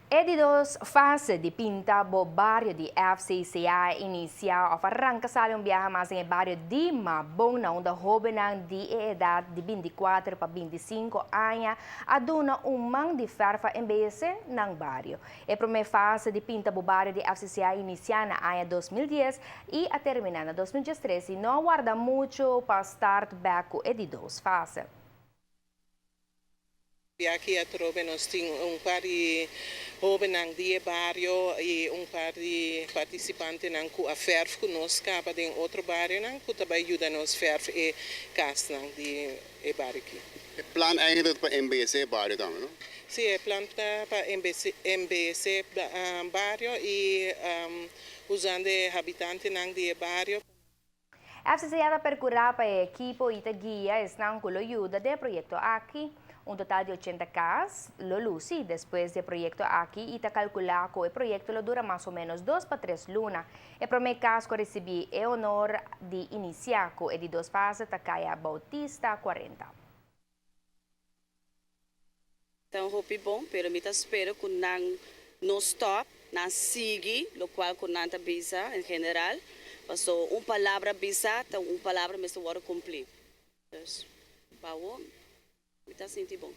E di dos fase di Pinta Bo Bario di FCCA a inicia of a ranca sali un biaha mas den e bario di Mabon na unda hobennan di e edad di 24 pa 25 aña a duna un man di ferf a embeyece nan bario. E prome fase di Pinta Bo Bario di FCCA a inicia na aña 2010 y a termina na 2013 y no a warda mucho pa start bek cu e di dos fase. I aki atrobe nos tin un par di hóbennan di e bario i un par di partisipantenan ku a fèrf ku nos kaba den otro barionan ku ta bai yuda nos fèrf e kasnan di e bario aki. E plan eigenlijk ta pa embeyesé e bario tambe, no? Sí, e plan ta pa embeyesé bario i usando e habitantenan di e bario. FCCA ta percura pa e ekipo y ta guia esnan cu lo yuda den e proyecto aki. Un total di 80 cas lo luci despues di e proyecto aki y ta calcula cu e proyecto lo dura mas o menos 2 pa 3 luna. E prome cas cu a ricibi e honor di inicia cu e di dos fase ta Caya Bautista 40. Anto, hopi bon, pero mi ta spera cu nan no stop, nan sigui, locual cu nan ta bisa en general. Paso un palabra bisa, ta un palabra mester wordo cumpli. Dus, pa mi, mi ta sinti bon.